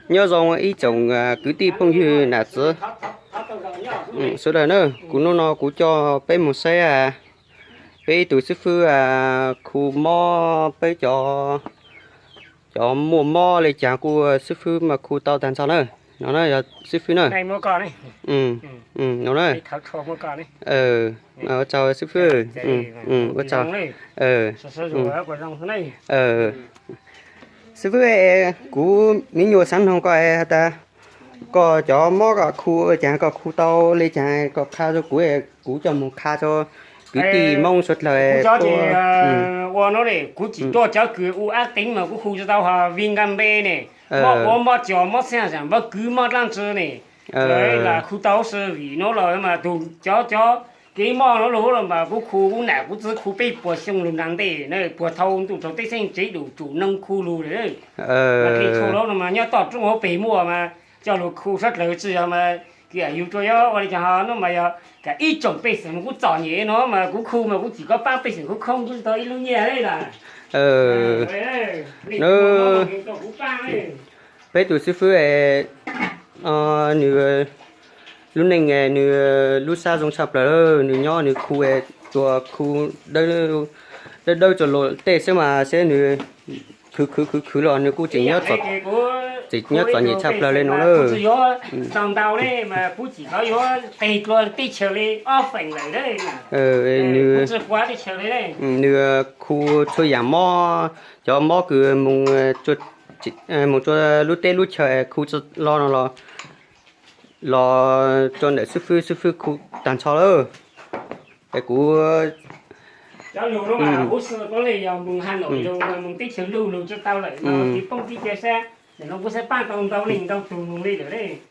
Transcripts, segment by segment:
Nyob zoo ib tsoom kwv tij phooj ywg nam txiv sawv daws na, kuv hnub no kuv coj peb mus saib peb ib tug xib fwb khu mob, peb cov, cov muaj mob li cas kuj xib fwb mas khu tau tag nrho na. No na yog xib fwb na. No na. Ua tsaug xib fwb. Ua tsaug. Xib fwb, kuv me nyuam xav noog koj has tas koj cov mob koj khu cas koj khu tau li cas, koj qha rau kuv, kuv coj mus qha rau kwv tij Hmoob suav dlawg. Ua no ne, kuv tsis tuaj cov kws u ab teev mas kuv khu tsis tau, ho viêm gan B ne, mob ua mob cos mob xeeb zam npawb kwv mob dlaab tsi ne, los khu tau si vim no los mas tus cov cov kev mob no lug los mas kuv khu, kuv nam kuv txiv khu peb puas xyoo lug nrag ntej na, puag thaus ntuj rau teb xeeb tsev dum tsum noog khu lug lawm. Mas kev tshuaj los no mas nyob toj roob hauv pes muaj mas coj lug khu suav dlawg tsi yog mas, yus tsuas yog ua li cas ho no mas yog kam ib tsoom pej xeem mas kuv txom nyem no mas kuv khu mas kuv tsis kov paab pej xeem kuv khoob kuv tsis tau ib lub nyiaj li lawm. Peb tus xib fwb nws lub neej nws lub sab zoo tshaj plaws, nws nyob nws khu tsuas khu dawb dawb tsuas luas tej xwb mas seb nws khwv khwv khwv khwv los nws kuj tseem nyob txom, tseem nyob txom nyem tshaj plaws li no lawm. Nws nws khu txhua yam mob, cov mob kws moog tsua lub teb lub chaw khu tsi lo no los, los rua ntawm xib fwb, xib fwb khu tag nrho lawm. Es kuv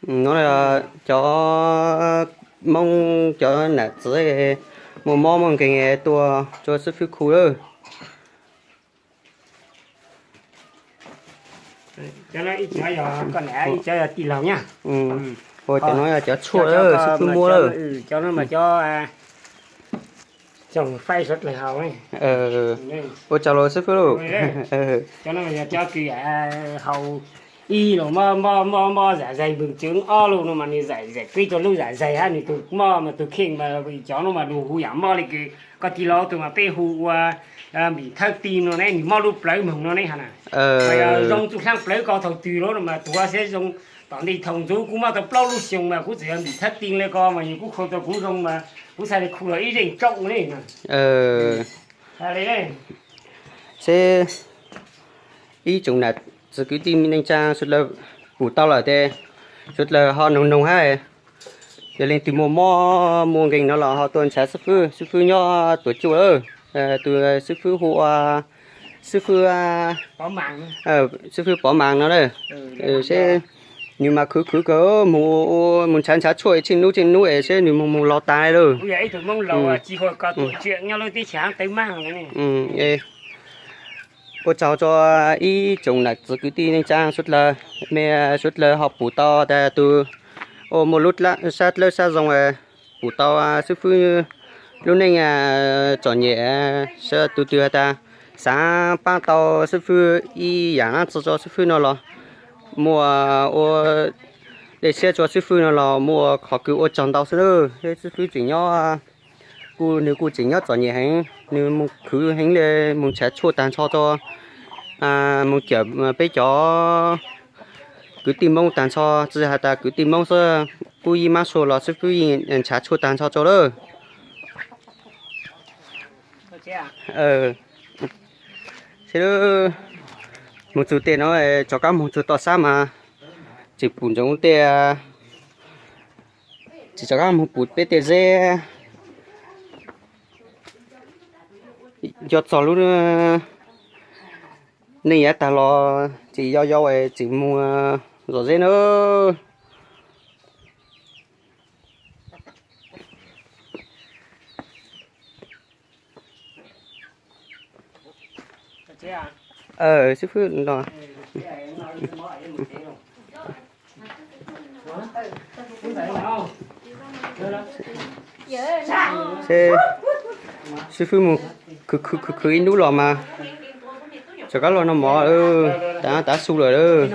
no cov Moob cov nam txiv muaj mob muaj nkeeg tuaj rua xib fwb khu lawm. Cov no yog tij laug nyab. Ua cov no yog cov tshuaj xib fwb muab lawm. Cov no mas cov tsoom faib suav dlawg haus. Ua tsaug los xib fwb lauj. Cov no yog cov kws haus ib los mob mob mob zam zais npws tswv ob lub no mas nws zam zais peb rau lub zam zais hab nws tus mob mas tus kheej mas cov no mas lug hu yam mob li kws koj tij laug tug mas peb hu ua npim thawb ti no ne, nws mob lub plawv moog no ne ha na. Zoo txuj dlaab plawv ko thaum twg los no mas tuav seb zoo. Tom ntej thaum ntxuv kuv mob tau plaub lub xyoo mas kuv txawm yog npim thawb ti li ko mas yog kuv khu tau kuv zoo mas kuv txhaj li khu los ib zeej tsoom li na. Seb ib tsoom nam txiv kwv tij neej tsaa suav dlawg pum tau lawm tes suav dlawg ho noog noog hab. Yog leej twg muaj mob muaj nkeeg no los ho tuaj nrhav xib fwb, xib fwb nyob tuav cuaj lawm. Tus xib fwb hu ua xib fwb, xib fwb Pov Mas no na. Seb nws mas khwv khwv kawg, moog nrhav nrhav tshuaj tsheej nub tsheej nub es seb nws moog moog los tas lawm. Ua tsaug rua ib tsoom nam txiv kwv tij neej tsaa suav dlawg, mej suav dlawg ho pum tau tas tus ua muaj lub sab dlawb sab zoo pum tau xib fwb lub neej txom nyem, seb tus twg has tas xaav paab tau xib fwb ib yaam dlaab tsi rua xib fwb no los muaj ua dej siab rua xib fwb no los muaj qhov kws ua tsaug ntau xwb lawm. Xib fwb tseem nyob, kuj nws kuj tseem nyob txom nyem heev, nws moog khwv heev li, moog nrhav tshuaj tag nrho rua, moog cawm peb cov kwv tij Moob tag nrho, tsi has tas kwv tij Moob xwb, kuj yeej mab sua los xib fwb yeej nrhav tshuaj tag nrho rua lawm. Seb moog txug tej no, rov qab moog txug tom sab mas tseem pum ntsoov tej, tseem rov qab moog pum peb tej zeb. Nco txog lub neej yav tag los tseem yau yau es tseem moog zom zeb na. Xib fwb no, seb xib fwb moog khwv khwv khwv khwv ib nub los mas rov qab los noj mov lawm. Tav, tav su lawm.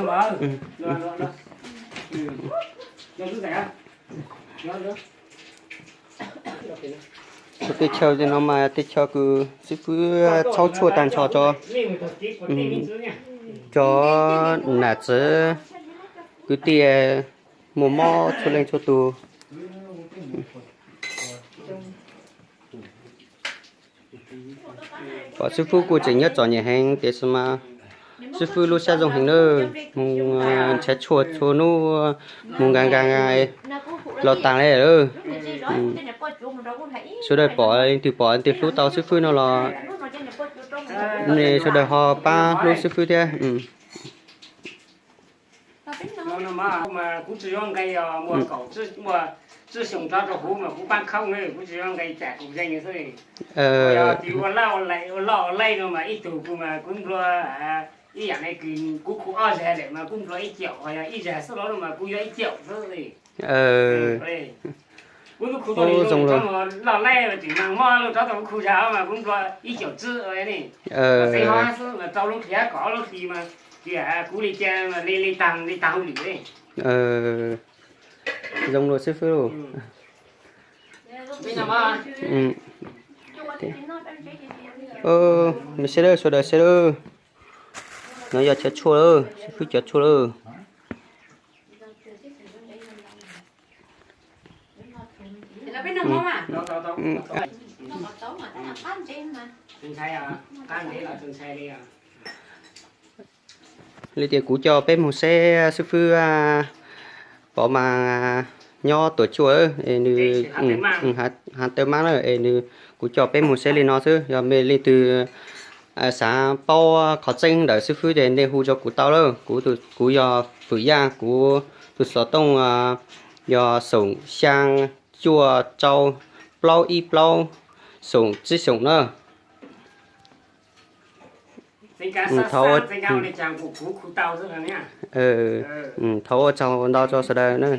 Tej chaw no mas tej chaw kws xib fwb txhawb tshuaj tag nrho tso, tso nam txiv kwv tij muaj mob txhua leej txhua tus. Pom xib fwb kuj tseem nyob txom nyem heev tiam sis mas xib fwb lub siab zoo heev na, mus nrhiav tshuaj txhua hnub, mus nkas nkas los tas li lawm. Sawv daws pom leej twg pom leej twg hlub tau xib fwb no los nej sawv daws ho pab hlub xib fwb thiab. Kuv tsis yuav nqe, muaj tsib xyoos rov rau hauv mas kuv pab khoob, kuv tsis yuav nqe tsam kuv zeeg xwb. Yog ua loj ua leej no mas ib tug kuv mas kuv nplua, ib yam li kuv khu ob zag lawm mas kuv nplua ib caum, yog ib zag xwb los no mas kuv yuav ib caum xwb. Kuv tus khu zoo loj laij tseem mas mob lub rov tau kuv khu zag mas kuv nplua ib caum tsib ne. Xeeb ho xwb mas rau lub hlis kom ob lub hlis mas tias kuv li cas li li tag li tag hauj lwm li. Zoo lawm xib fwb. Mej sawv daws, sawv daws, no yog cov tshuaj lawm, xib fwb cov tshuaj lawm. Li tias kuv coj peb mus seb xib fwb Pov mas nyob Tuam Tsuaj es nws hav tawv mab na es nws, kuv coj peb mus seb li no xwb. Yog mej leej twg xav paub qhov tseeb ntawm xib fwb ces nej hu rau kuv tau lawm. Kuv, kuv yog Fwm Yaj, kuv tus xov tooj yog xoom xyaa cuaj rau plaub ib plaub xoom tsib xoom na. Thov ua tsaug ntau rau sawv daws na.